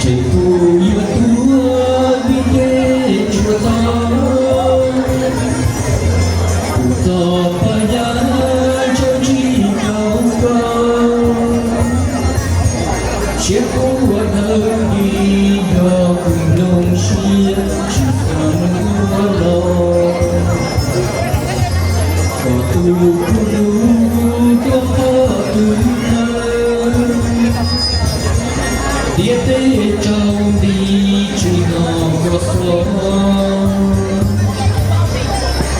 Kuv yuav tuag vim kev tsuas txog, kuv txoj paj yaj ntshaw ntsig rau koj. Siab quaj dhawv dig yog kuv nplooj siab tsis xav ua los. Koj tus khuj lug tuaj qhov twg hlawv, ntiaj teb tsaus nti tsis hnov koj xov.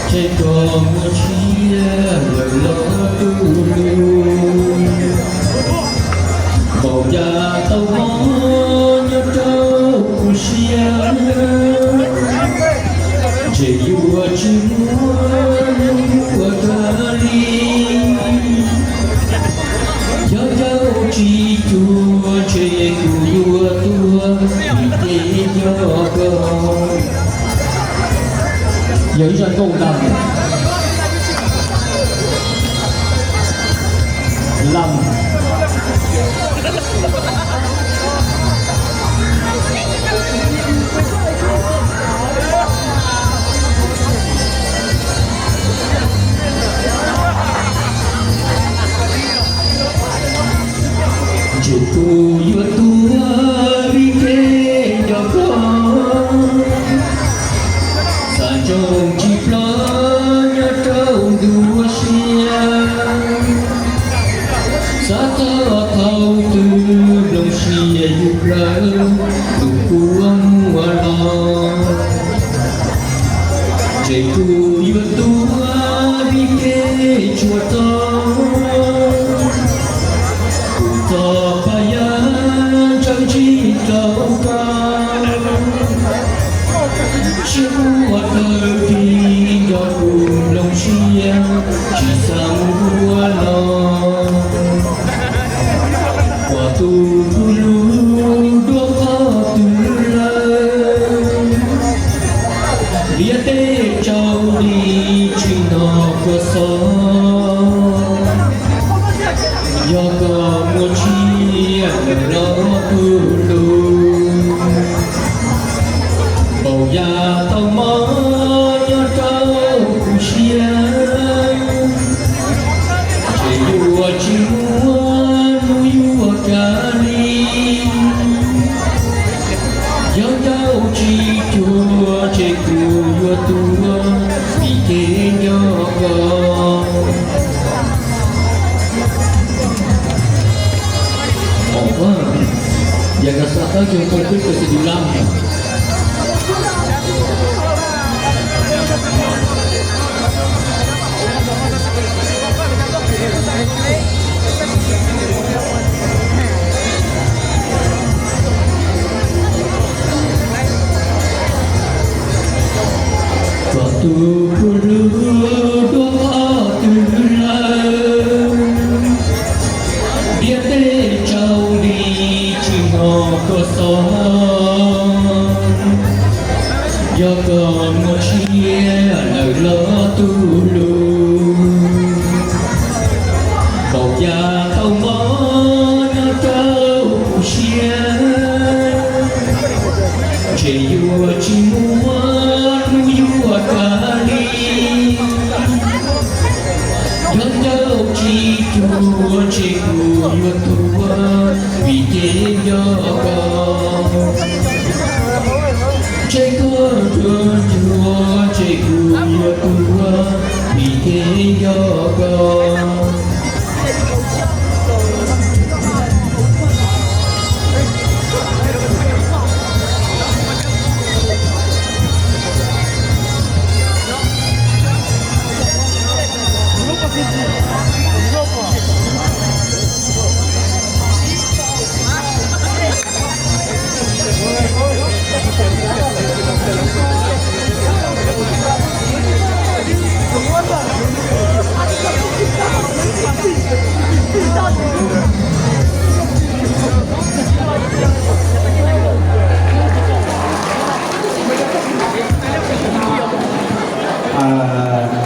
Ces koj muaj tsiaj lawm los tu lug, npaum cas tau mob nyob rau kuv siab, ntshe yuav tsis muaj hnub yuav kawg li. Yog caum tsis cuag ntshe kuv yuav tuag vim kev nco koj. Yog ib zaj nkauj ntag. Lam. Ntshe kuv yuav tuag vim kev nco koj, xav ntsoov tsis ploj nyob rau ntuj siab. Xav txog thaum twg nplooj siab yus plawv, tus kua muag los. Ntshe kuv yuav tuag vim kev tsuas txog, kuv txoj paj yaj ntshaw ntsig rau koj. Siab quaj dhawv dig yog kuv nplooj siab tsis xav ua los. Koj tus khuj lug tuaj qhov twg hlawv, ntiaj teb tsaus nti tsis hnov koj xov. Yog koj muaj tsiaj lawm los tu lug, npaum cas tau mob nyob rau kuv siab, ntshe yuav tsis muaj hnub yuav kawg li. Yog caum tsis cuag ntshe kuv yuav tuag vim kev nco koj. Ov, yog koj xav tau cov nkauj peb koj xav yus lab. Koj tus khuj lug tuaj qhov twg hlawv, ntiaj teb tsaus nti tsis hnov koj xov. Yog koj muaj tsiaj lawm los tu lug, npaum cas tau mob nyob rau kuv siab, ntshe yuav tsis muaj hnub yuav kawg li. Yog caum tsis cuag ntshe kuv yuav tuag vim kev nco koj. Ntshe koj tuag cuag ntshe kuv yuav tuag vim kev nco koj.